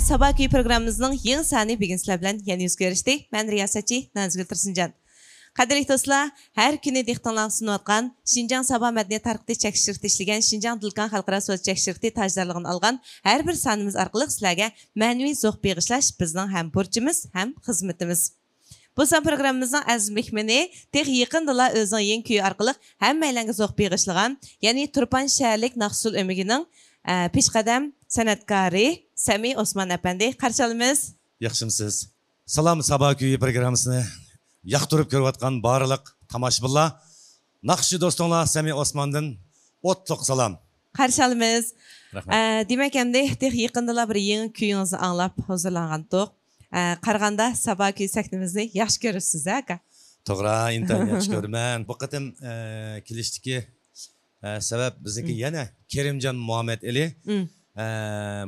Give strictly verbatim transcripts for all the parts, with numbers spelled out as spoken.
سابا كۈيى پروگراممىمىزنىڭ يېڭى سانى بۈگۈن سىلەر بىلەن يەنە يۈز كۆرۈشتى. مەن رىياسەتچى نازگۈل تۇرسۇنجان. قەدىرلىك دوستلار، ھەر كۈنى دىققىتىڭلارغا سۇنۇۋاتقان شىنجاڭ سابا مەدەنىيەت تارقىتىش چەكلىك شىركىتى ئىشلىگەن شىنجاڭ دۇلكان خەلقئارا سودا چەكلىك شىركىتى تاجدارلىقىنى ئالغان ھەر بىر سانىمىز ئارقىلىق سىلەرگە مەنىۋى زوق بېغىشلاش بىزنىڭ ھەم بۇرچىمىز، ھەم خىزمىتىمىز. بۇ سان پروگراممىمىزنىڭ ئەزىز مېھمىنى تېخى يېقىندىلا ئۆزىنىڭ يېڭى كۈيى ئارقىلىق ھەممەيلەنگە زوق بېغىشلىغان، يەنى تۇرپان شەھەرلىك ناخشا ئۇسسۇل ئۆمىكىنىڭ، ئە، پېشقەدەم سەنئەتكارى سەمى ئوسمان ئەپەندى، قارشى ئالىمىز. ياخشىمسىز؟ سالام سابا كۈيى پروگراممىسىنى ياقتۇرۇپ كۆرۈۋاتقان بارلىق تاماشىبىنلار، ناخشىچى دوستۇڭلار سەمى ئوسماندىن ئوتلۇق سالام. قارشى ئالىمىز. رەھمەت. ئە، دېمەك، ئەمدى تېخى يېقىندىلا بىر يېڭى كۈيىڭىزنى ئاڭلاپ ھۇزۇرلانغانتۇق. ئە، قارىغاندا سابا كۈيى سەھنىمىزنى ياخشى كۆرۈپسىز، ھە، ئاكا؟ توغرا، ئىنتايىن ياخشى كۆرىمەن. بۇ قېتىم، ئە، كېلىشتىكى، ئە، سەۋەب بىزنىڭكى مم. يەنە كېرىمجان مۇھەممەد ئەلى. مم. ئە،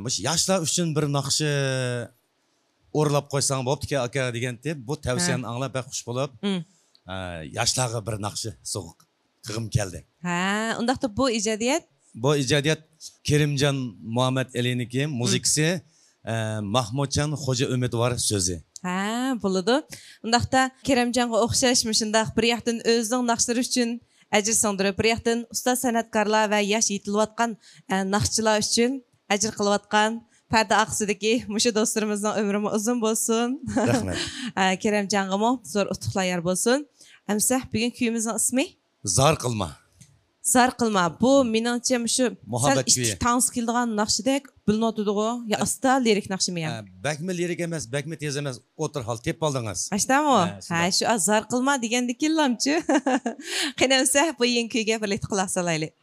مۇشۇ ياشلار ئۈچۈن بىر ناخشا ئورلاپ قويساڭ بوپتىكەن، ئاكا، دېگەنتى. بۇ ھە. تەۋسىيەنى ئاڭلاپ بەك خۇش بولۇپ، مم. ئە، ياشلارغا بىر ناخشا سوۋغا قىلغۇم كەلدى. ھە، ئۇنداقتا بۇ ئىجادىيەت؟ بۇ ئىجادىيەت كېرىمجان مۇھەممەد ئەلىنىڭكى، مم. مۇزىكىسى، ئە، ماھمۇتجان خوجا ئۈمىدۋار، سۆزى. ھە، بولىدۇ. ئۇنداقتا كېرىمجانغا ئوخشاش مۇشۇنداق بىر ياقتىن ئۆزىنىڭ ناخشىلىرى ئۈچۈن ئەجىر سىڭدۈرۈپ، بىر ياقتىن ئۇستاز سەنئەتكارلار ۋە ياش يېتىلىۋاتقان، ئە، ناخشىچىلار ئۈچۈن ئەجىر قىلىۋاتقان، پەردە ئارقىسىدىكى مۇشۇ دوستلىرىمىزنىڭ ئۆمرىمۇ ئۇزۇن بولسۇن. رەھمەت. ئە، كېرەمجانغىمۇ زور ئۇتۇقلار يار بولسۇن. ئەمىسە بۈگۈنكى كۈيىمىزنىڭ ئىسمى؟ زار قىلما. زار قىلما. بۇ مېنىڭچە مۇشۇ سەل مۇھەببەت ئىتتىك كۈيى. تانسا كېلىدىغان ناخشىدەك بىلىنىۋاتىدىغۇ؟ يا ئە، ئاستا لىرىك ناخشىمۇ يا؟ ئە، بەكمۇ لىرىك ئەمەس، بەكمۇ تېز ئەمەس، ئوتتۇرا ھال تېپىپ ئالدىڭىز. ئاشتامۇ؟ ھە، ھە، شۇنداق. شۇ زار قىلما دېگەندىكىنلامچۇ؟ قېنى ئەمىسە بۇ يېڭى كۈيگە بىرلىكتە قۇلاق سالايلى.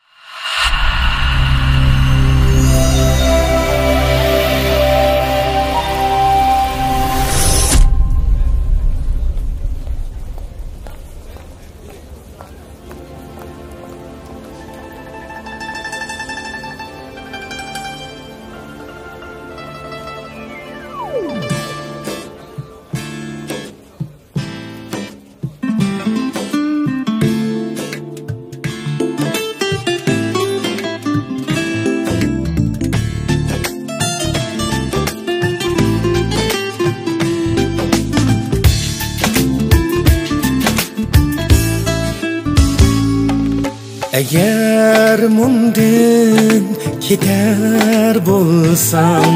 ئەگەر مۇندىن كېتەر بولساڭ،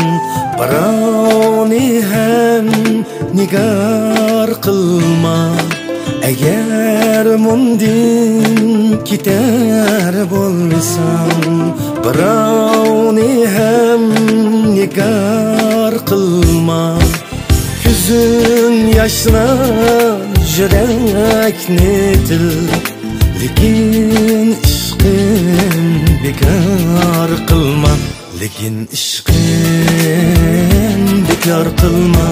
بىراۋنى ھەم نىگار قىلما. ئەگەر مۇندىن كېتەر بولساڭ، بىراۋنى ھەم نىگار قىلما. كۆزۈڭ ياشلا، يۈرەكنى تىل، لېكىن ئىشقىم بىكار قىلما. لېكىن ئىشقىم بىكار قىلما.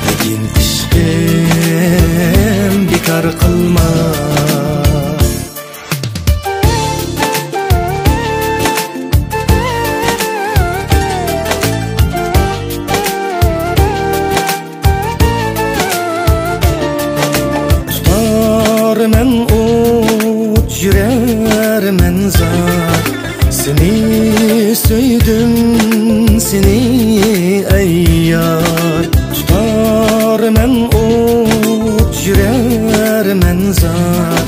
لېكىن ئىشقىم بىكار قىلما. تۇتارمەن ئوت، يۈرەرمەن زار. سېنى سۆيدۈم، سېنى ئەي يار. تۇتارمەن ئوت، يۈرەرمەن زار.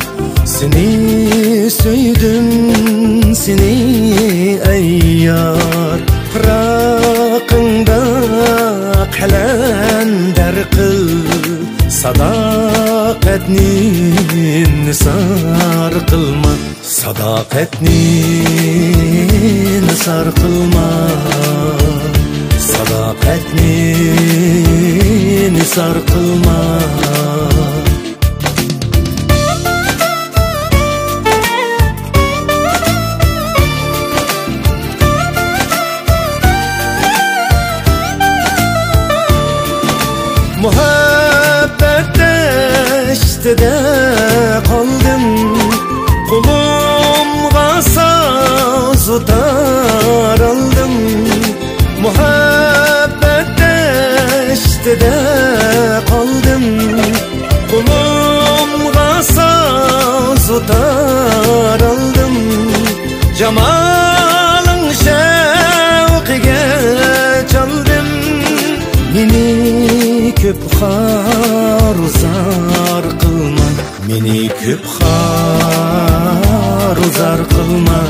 سېنى سۆيدۈم، سېنى ئەي يار. پىراقىڭدا قەلەندەر قىل، ساداقەتنى نىسار قىلما. ساداقەتنى نىسار قىلما. ساداقەتنى نىسار قىلما. مۇھەببەت دەشتىدە قالدىم، قولۇمغا ساز تارالدىم. مۇھەببەت دەشتىدە قالدىم، قولۇمغا ساز تارالدىم. جامالىڭ شەۋقىگە مېنى كۆپ خار-ئۇزار قىلما،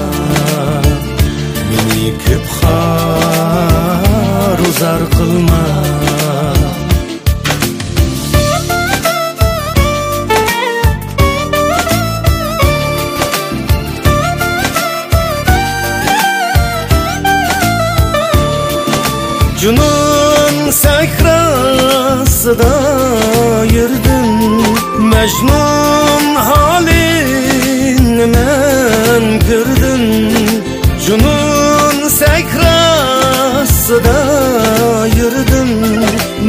مېنى كۆپ خار-ئۇزار قىلما. جۇنۇن سەھراسىدا يۈردۈم، مەجنۇن ھالىنى مەن كۆردۈم. جۇنۇن سەھراسىدا يۈردۈم،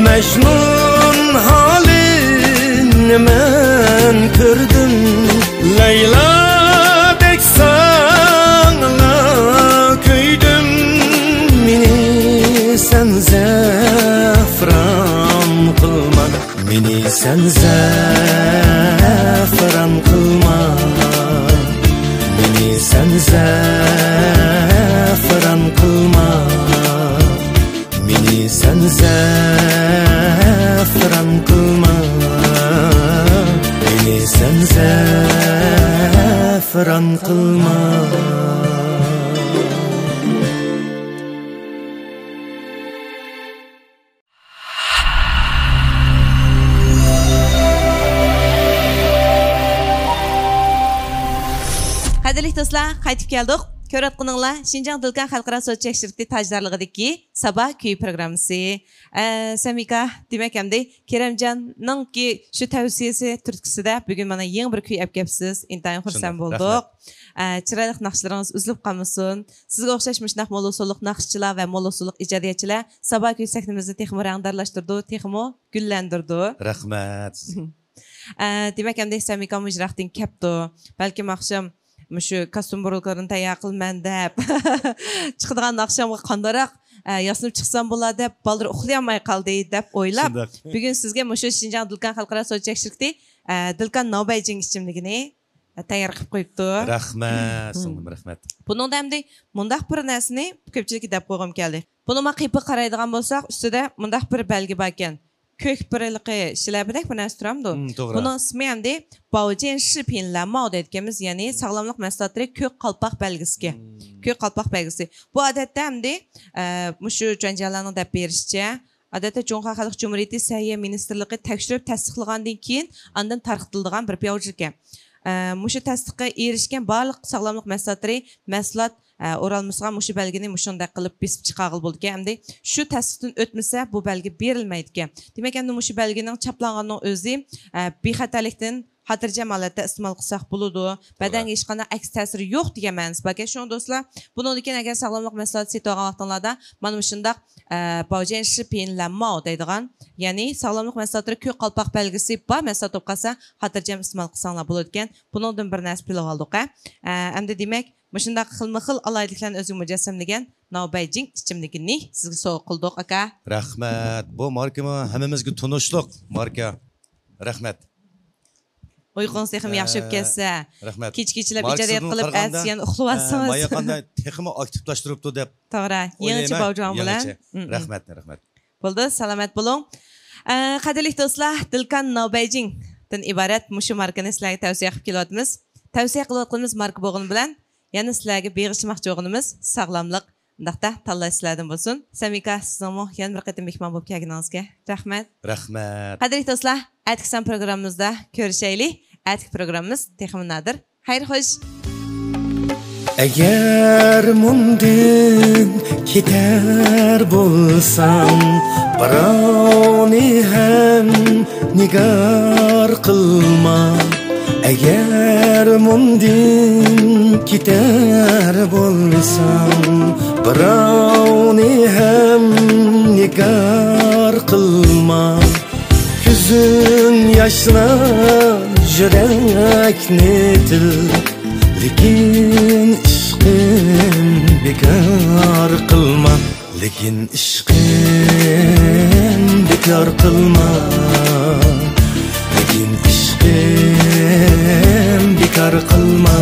مەجنۇن ھالىنى مەن كۆردۈم. لەيلادەك ساڭىلا كۆيدۈم، مېنى سەن زەپىران قىلما. مېنى سەن زەپىران قىلما، مېنى سەن زەپىران قىلما، مېنى سەن زەپىران قىلما، مېنى سەن زەپىران قىلما. قەدىرلىك دوستلار، قايتىپ كەلدۇق. كۆرۈۋاتقىنىڭلار شىنجاڭ دۇلكان خەلقئارا سودا چەك شىركىتى تاجدارلىقىدىكى سابا كۈيى پروگراممىسى. ئە، سەمىكا، دېمەك ئەمدى كېرەمجاننىڭكى شۇ تەۋسىيەسى تۈرتكىسىدە بۈگۈن مانا يېڭى بىر كۈي ئەپ كەپسىز. ئىنتايىن خۇرسەن بولدۇق. ئە، چىرايلىق ناخشىلىرىڭىز ئۈزۈلۈپ قالمىسۇن. سىزگە ئوخشاش مۇشۇنداق مول ئۇسۇللۇق ناخشىچىلار ۋە مول ئۇسۇللۇق ئىجادىيەتچىلەر سابا كۈي سەھنىمىزنى تېخىمۇ رەڭدارلاشتۇرىدۇ، تېخىمۇ گۈللەندۈرىدۇ. رەھمەت. ئە، دېمەك، ئەمدى سەمىكامۇ يىراقتىن كەپتۇ. بەلكىم ئاخشام مۇشۇ كاستيۇم بۇرۇلكىلىرىنى تەييار قىلىمەن دەپ چىقىدىغان ئاخشامغا قانداقراق، ئە، ياسىنىپ چىقسام بولا دەپ بالدۇر ئۇخلىيالماي قالدى دەپ ئويلاپ، شۇنداق. بۈگۈن سىزگە مۇشۇ شىنجاڭ دۇلكان خەلقئارا سودا چەك شىركىتى، ئە، دۇلكان ناۋبەيجىڭ ئىچىملىكىنى، ئە، تەييار قىلىپ قويۇپتۇ. رەھمەت، سىڭلىم، رەھمەت. بۇنىڭدا ئەمدى مۇنداق بىر نەرسىنى كۆپچىلىككە دەپ قويغۇم كەلدى. بۇنىڭ قېپىغا قارايدىغان بولساق، ئۈستىدە مۇنداق بىر بەلگە باركەن. كۆك بىرلىقى شىلەپىدەك بىر نەرسە تۇرامدۇ؟ مم، توغرا. بۇنىڭ ئىسمى ئەمدى باۋجيەن شىپىن لەنماۋ دەيدىكەنمىز، يەنى ساغلاملىق مەھسۇلاتلىرى كۆك قالپاق بەلگىسىكەن. مم. كۆك قالپاق بەلگىسى. بۇ ئادەتتە ئەمدى، ئە، مۇشۇ جۇەنجيالارنىڭ دەپ بېرىشىچە، ئادەتتە جۇڭخۇا خەلق جۇمھۇرىيىتى سەھىيە مىنىستىرلىقى تەكشۈرۈپ تەستىقلىغاندىن كېيىن ئاندىن تارقىتىلىدىغان بىر پياۋجىكەن. ئە، مۇشۇ تەستىققە ئېرىشكەن بارلىق ساغلاملىق مەھسۇلاتلىرى، مەھسۇلات ئە، ئورالمىسىغا مۇشۇ بەلگىنى مۇشۇنداق قىلىپ بېسىپ چىقارغىلى بولىدىكەن. ئەمدى شۇ تەستىقتىن ئۆتمىسە، بۇ بەلگە بېرىلمەيدىكەن. دېمەك، ئەمدى مۇشۇ بەلگىنىڭ چاپلانغىنىنىڭ ئۆزى، ئە، بىخەتەرلىكتىن خاتىرجەم ھالەتتە ئىستېمال قىلساق بولىدۇ. توغرا. بەدەنگە ھېچقانداق ئەكس تەسىرى يوق دېگەن مەنىسى باركەن. شۇڭا دوستلار، بۇنىڭدىن كېيىن ئەگەر ساغلاملىق مەھسۇلاتى سېتىۋالغان ۋاقتىڭلاردا مانا مۇشۇنداق، ئە، باۋجيەن شىپىن لەنماۋ دەيدىغان، يەنى ساغلاملىق مەھسۇلاتلىرى كۆك قالپاق بەلگىسى بار مەھسۇلات بولۇپ قالسا، خاتىرجەم ئىستېمال قىلساڭلار بولىدىكەن. بۇنىڭدىن بىر نەرسە بىلىۋالدۇق، ھە. ئە، ئەمدى دېمەك، مۇشۇنداق خىلمۇ خىل ئالاھىدىلىكلەرنى ئۆزىگە مۇجەسسەملىگەن ناۋبەيجىڭ ئىچىملىكىنى سىزگە سوۋغا قىلدۇق، ئاكا. رەھمەت. بۇ ماركىمۇ ھەممىمىزگە تونۇشلۇق ماركا. رەھمەت. ئۇيقۇڭىز تېخىمۇ ياخشى بولۇپ كەتسە، رەھمەت. كېچە-كېچىلەپ ئىجادىيەت قىلىپ، ئەتىسى يەنە ئە، ئۇخلىۋالسىڭىز. مايا قانداق تېخىمۇ ئاكتىپلاشتۇرۇپتۇ دەپ توغرا. يېڭىچە ئويلايمەن. باۋجۇاڭ بىلەن. يېڭىچە. مم. رەھمەت، رەھمەت. بولدى، سالامەت بولۇڭ. ئە، قەدىرلىك دوستلار، دىلكان ناۋبەيجىڭدىن ئىبارەت مۇشۇ ماركىنى سىلەرگە تەۋسىيە قىلىپ كېلىۋاتىمىز. تەۋسىيە قىلىۋاتقىنىمىز ماركا بولغىنى بىلەن، يەنە سىلەرگە بېغىشلىماقچى بولغىنىمىز ساغلاملىق. ئۇنداقتا تاللاش سىلەردىن بولسۇن. سەمىكا، سىزنىڭمۇ يەنە بىر قېتىم مېھمان بولۇپ كەلگىنىڭىزگە رەھمەت. رەھمەت. قەدىرلىك دوستلار، ئەتىكى سان پروگراممىمىزدا كۆرۈشەيلى. ئەتىكى پروگراممىمىز تېخىمۇ نادىر. خەير خوش. ئەگەر مۇندىن كېتەر بولساڭ، بىراۋنى ھەم نىگار قىلما. ئەگەر مۇندىن كېتەر بولساڭ، بىراۋنى ھەم نىگار قىلما. كۆزۈڭ ياشلار يۈرەكنى تىل، لېكىن ئىشقىم بىكار قىلما. لېكىن ئىشقىم بىكار قىلما. لېكىن ئىشقىم بىكار قىلما.